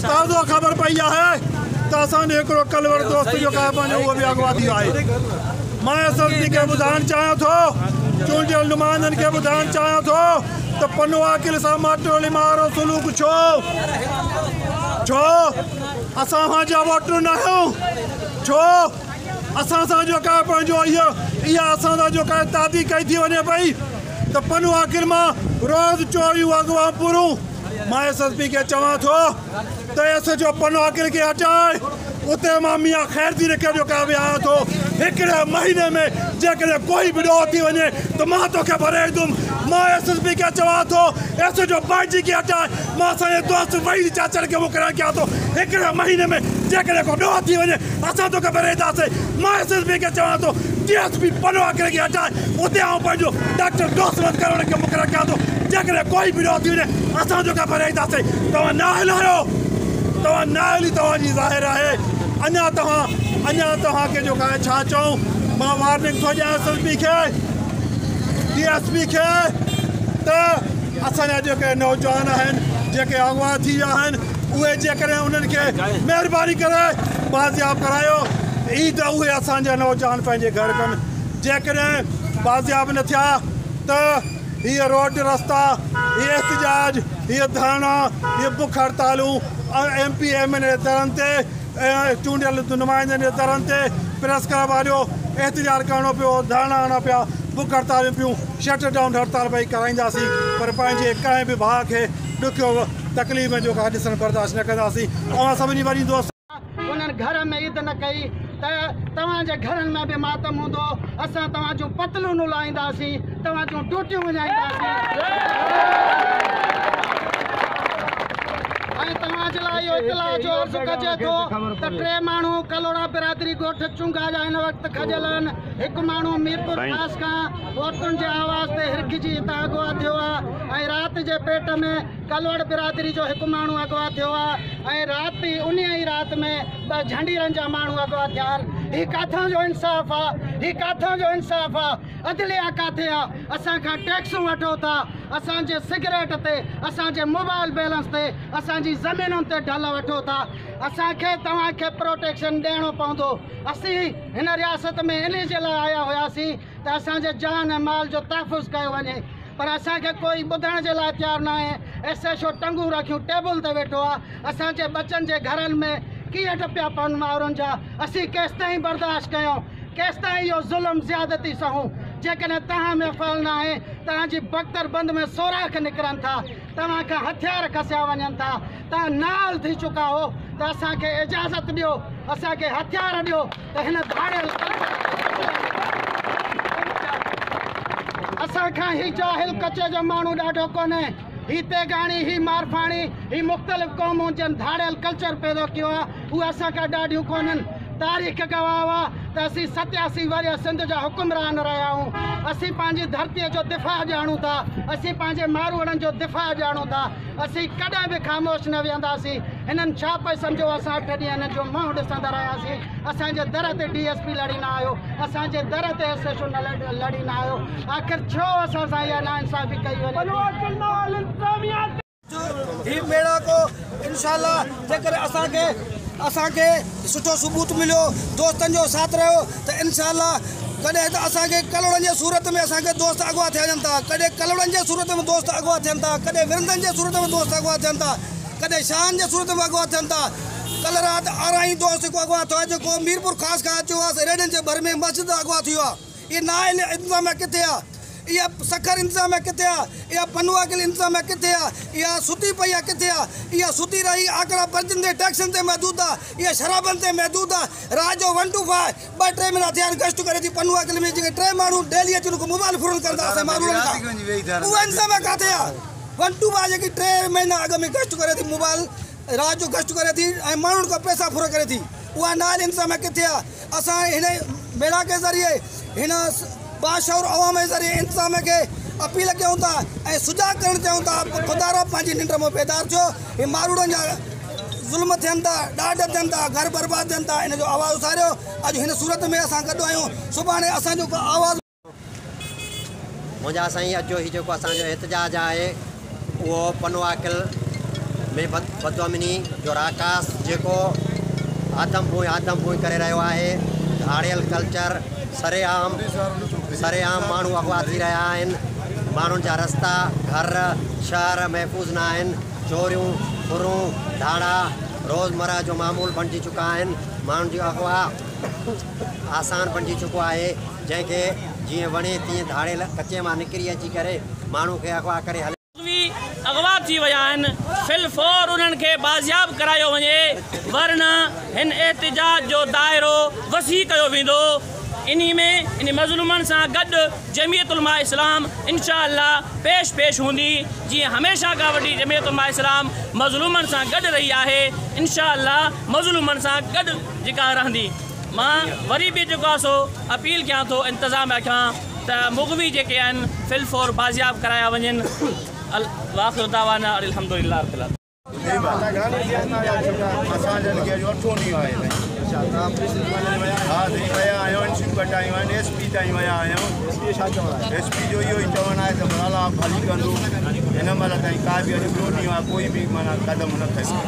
تازو خبر پئي آهي ته اسان جو هڪڙو ڪلوڙ دوست جيڪو آهي پنهنجو اهو به اغوا ٿي ويو آهي. مان ايس ايس پي کي ٻڌائڻ چاهيان ٿو، چونڊيل نمائندن کي ٻڌائڻ چاهيان ٿو ته پنو عاقل سان ماٽيلي مارو سلوڪ ڇو؟ ڇو اسان اوهان جا ووٽر نه آهيون؟ ڇو اسان سان جيڪا آهي پنهنجو اهو اها اسان سان جيڪا آهي تعدي ڪئي ٿي وڃي پئي ته پنو عاقل مان روز چوريون اغوائون پورون. مان ايس ايس پي کي چوان ٿو ته S H O Pano Aqil کي هٽائي اتي مان ميان خير الدين کي جو ڪا ويهاريان ٿو. هڪڙي مهيني ۾ جيڪڏهن ڪوئي به ڏوهه ٿي وڃي ته مان توکي ڀري ايندم. مان ايس ايس پي کي چوان ٿو ايس ايڇ او بائجي کي هٽائي مان اسان جي دوست وحيد چاچڙ کي مقرر ڪيان ٿو. هڪڙي مهيني ۾ جيڪڏهن ڪو ڏوهه ٿي وڃي اسان توکي ڀري اينداسين. مان ايس ايس پي کي چوان ٿو D S P Pano Aqil کي هٽائي اتي آئون پنهنجو ڊاڪٽر دوست محمد ڪروڙ کي مقرر ڪيان ٿو. جيڪڏهن ڪوئي به ڏوهه ٿي وڃي اسان جو ڪا ڀري اينداسين. توهان نااهل آهيو، توهان نااهلي توهان جي ظاهر آهي. اڃا توهان اڃا توهان کي جو آهي ڇا چئون. مان وارننگ ٿو ڏيان ايس ايس پي کي، ڊي ايس پي کي ته اسان جا جيڪي نوجوان آهن جيڪي اغوا ٿي ويا آهن اهي جيڪڏهن انهن کي مهرباني ڪري بازياب ڪرايو عيد اهي اسان جا نوجوان پنهنجي گهر ڪن. جيڪڏهن بازياب نه ٿيا ته هي روڊ رستا، هي احتجاج، هي ڌرڻا، هي بک هڙتالون ايم پي ايم اين اي درن تي ۽ چونڊيل نمائندن جي درن تي پريس ڪلب آڏو احتجاج ڪرڻو پيو، ڌرڻا هڻڻا پيا، بک هڙتالون پيون، شٽ ڊائون هڙتال پئي ڪرائينداسين پر پنهنجي ڪنهن به ڀاء کي ڏکيو تڪليف ۾ جوکا ڏسڻ برداشت نه ڪنداسين. اوهان سڀني وڏي دوست. انهن گهر ۾ عيد نه ڪئي ته توهان جي گهرن ۾ به ماتم هوندو. اسان توهان جون پتلون لاهينداسين، توهان جون ٽوٽيون وڃائينداسين ۽ توهان جي لاء اهو اطلاع جو عرض ڪجي ٿو ته 3 ماڻهو ڪلهوڙا برادري ڳوٺ چونگا جا هن وقت کڄيل آهن. هڪ ماڻهو ميرپور خاص کان عورتن جي آواز تي هرکجي هتان اغوا ٿيو آهي ۽ رات جي پيٽ ۾ ڪلوڙ برادري جو هڪ ماڻهو اغوا ٿيو آهي ۽ رات ئي انهيء ئي رات ۾ 2 جهنڊيرن جا ماڻهو اغوا ٿيا آهن. هي ڪاٿان جو انصاف آ؟ هي ڪاٿان جو انصاف آ؟ عدليه ڪاٿي آ؟ اسان کان ٽيڪسون وٺو ٿا، اسان جي سگريٽ تي، اسان جي موبائل بيلنس تي، اسان جي زمينن تي ڍل وٺو ٿا. اسان کي توهان کي پروٽيڪشن ڏيڻو پوندو. اسين هن رياست ۾ انهي جي لاء آيا هياسين ته اسان جي جان ۽ مال جو تحفظ ڪيو وڃي پر اسان کي ڪوئي ٻڌڻ جي لاء تيار ناهي. ايس ايڇ او ٽنگون رکيون ٽيبل تي ويٺو آ. اسان جي ٻچن جي گهرن ۾ ڪيئن ٽپيا پون مائرن جا. اسين ڪيستائين برداشت ڪيون، ڪيستائين اهو ظلم زيادتي سهون. جيڪڏهن توهان ۾ فعل ناهي، توهان جي بڪتر بند ۾ سوراخ نڪرن ٿا، توهان کان هٿيار کسيا وڃن ٿا، توهان نااهل ٿي چڪا هو ته اسان کي اجازت ڏيو، اسان کي هٿيار ڏيو ته هن ڌاڙيل اسان کان هي جاهل ڪچي جو ماڻهو ڏاڍو ڪونهي. هي تيغاڻي، هي مارفاڻي، هي مختلف قومون جن ڌاڙيل ڪلچر پيدا ڪيو آهي، اهي اسان کان ڏاڍيون ڪونهن. تاريخ گواهه آهي ته اسين 87 ورهيه سنڌ جا حڪمران رهيا آهيون. اسين پنهنجي ڌرتيء جو دفاع ڄاڻون ٿا. اسين پنهنجي ماروئڙن جو دفاع ڄاڻون ٿا. اسين ڪڏهن به خاموش نه ويهنداسين. هنن ڇا پئي سمجهيو اسان 8 ڏينهن هنن جو منهن ڏسندا رهياسين. اسان جي در تي ڊي ايس پي لڙي نه آيو. اسان جي در تي ايس ايڇ او لڙي نه آيو. آخر ڇو اسان سان اها ناانصافي ڪئي وڃي ٿي؟ هي ميڙاڪو انشاء الله جيڪڏهن اسان کي سٺو ثبوت مليو، دوستن جو ساٿ رهيو ته انشاء الله ڪڏهن ته اسان کي ڪلوڙن جي صورت ۾ اسان کي دوست اغوا ٿي وڃن ٿا، ڪڏهن ڪلوڙن جي صورت ۾ دوست اغوا ٿين ٿا، ڪڏهن ورندن جي صورت ۾ دوست اغوا ٿين ٿا، ڪڏهن شاهن جي صورت ۾ اغوا ٿين ٿا. ڪلهه رات آرائين دوست هڪ اغوا ٿيو آهي جيڪو ميرپور خاص کان اچيو آهي، ريڊن جي ڀر ۾ مسجد تان اغوا ٿي ويو آهي. اهي نااهل انتظاميا ڪٿي آ؟ اها سکر انتظاميا ڪٿي آ؟ اها پنوعاقل انتظاميا ڪٿي آ؟ اها ستي پئي آ ڪٿي آ؟ اها ستي رهي آڪڙا پرچن تي ٽيڪسن تي محدود آ، اها شرابن تي محدود آ. رات جو ون ٽو فائيو 2 3 مهينا ٿيا آهن گشت ڪري ٿي پنوعاقل ۾ جيڪي 3 ماڻهو ڊيلي اچي ان کان موبائل ڦرن ڪن ٿا اسان ماروئڙن کان، اها انتظاميا ڪاٿي آ؟ ون ٽو فائيو جيڪي 3 مهينا اڳ ۾ گشت ڪري ٿي موبائل رات جو گشت ڪري ٿي ۽ ماڻهن کان پئسا ڦر ڪري ٿي، اها نااهل انتظاميا ڪٿي آ؟ اسان هن ميڙاڪي ذريعي هن باشعور عوام جي ذريعي انتظاميا کي اپيل ڪيون ٿا ۽ سجاڳ ڪرڻ چاهيون ٿا خدارا پنهنجي ننڊ مان بيدار ٿيو، هي ماروئڙن جا ظلم ٿين ٿا، ڏاڍ ٿين ٿا، گهر برباد ٿين ٿا، ان جو آواز اٿاريو. اڄ هن صورت ۾ اسان گڏ آهيون، سڀاڻي اسان جو ڪو آواز. منهنجا سائين اڄ جو هي جيڪو اسان جو احتجاج آهي اهو پنوعاقل ۾ بدامني جو راڪاس جيڪو آدم ڀونء ڪري رهيو آهي. ڌاڙيل ڪلچر سرعام سرعام ماڻهو اغوا ٿي رهيا آهن. ماڻهن جا رستا، گهر، شهر محفوظ نه آهن. چوريون، ڦرون، ڌاڙا روزمره جو معمول بڻجي چڪا آهن. ماڻهن جي اغوا آسان بڻجي چڪو آهي. جنهن کي جيئن وڻي تيئن ڌاڙيل ڪچي مان نڪري اچي ڪري ماڻهو کي اغوا ڪري هلي اغوا ٿي ويا آهن. في الفور انهن کي بازياب ڪرايو وڃي، ورنه هن احتجاج جو دائرو وسيع ڪيو ويندو. انهي ۾ ان مظلومن سان گڏ جمعيت علماء اسلام انشاء الله پيش پيش هوندي، جيئن هميشه کان وٺي جمعيت علماء اسلام مظلومن سان گڏ رهي آهي، انشاء الله مظلومن سان گڏ جيڪا رهندي. مان وري به جيڪو آهي سو اپيل ڪيان ٿو انتظاميا کان ته مغوي جيڪي آهن في الفور بازياب ڪرايا وڃن. واخر دعوانا الحمد لله رب العالمين. اسان جن کي اڄ اٺون ڏينهن آهي ها سائين ويا آهيون، انسپيڪٽر تائين ويا آهيون، ايس پي تائين ويا آهيون. ايس پي جو اهو ئي چوڻ آهي ته ڀلا ڀلي ڪندو. هن مهل تائين ڪا به اڄ ٻيو ڏينهن آهي ڪوئي به معنيٰ قدم نه کنيو،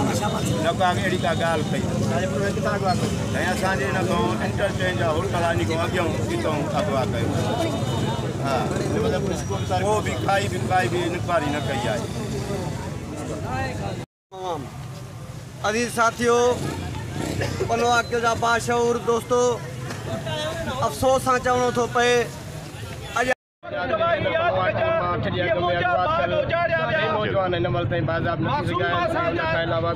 نه ڪا اهڙي ڪا ڳالهه ڪئي. سائين اسان جي هن کان انٽرچينج آهي هوٽل آهي، ان کان اڳيان اتان اغوا ڪيو. ها ڪو به ڪائي به ڪائي به انڪوائري نه ڪئي آهي. عزيز ساٿيو، پنوعاقل جا باشعور دوستو، افسوس سان چوڻو ٿو پئي اڄ نوجوان هن مهل تائين بازياب نه ٿي سگهيا آهن. ان کان علاوه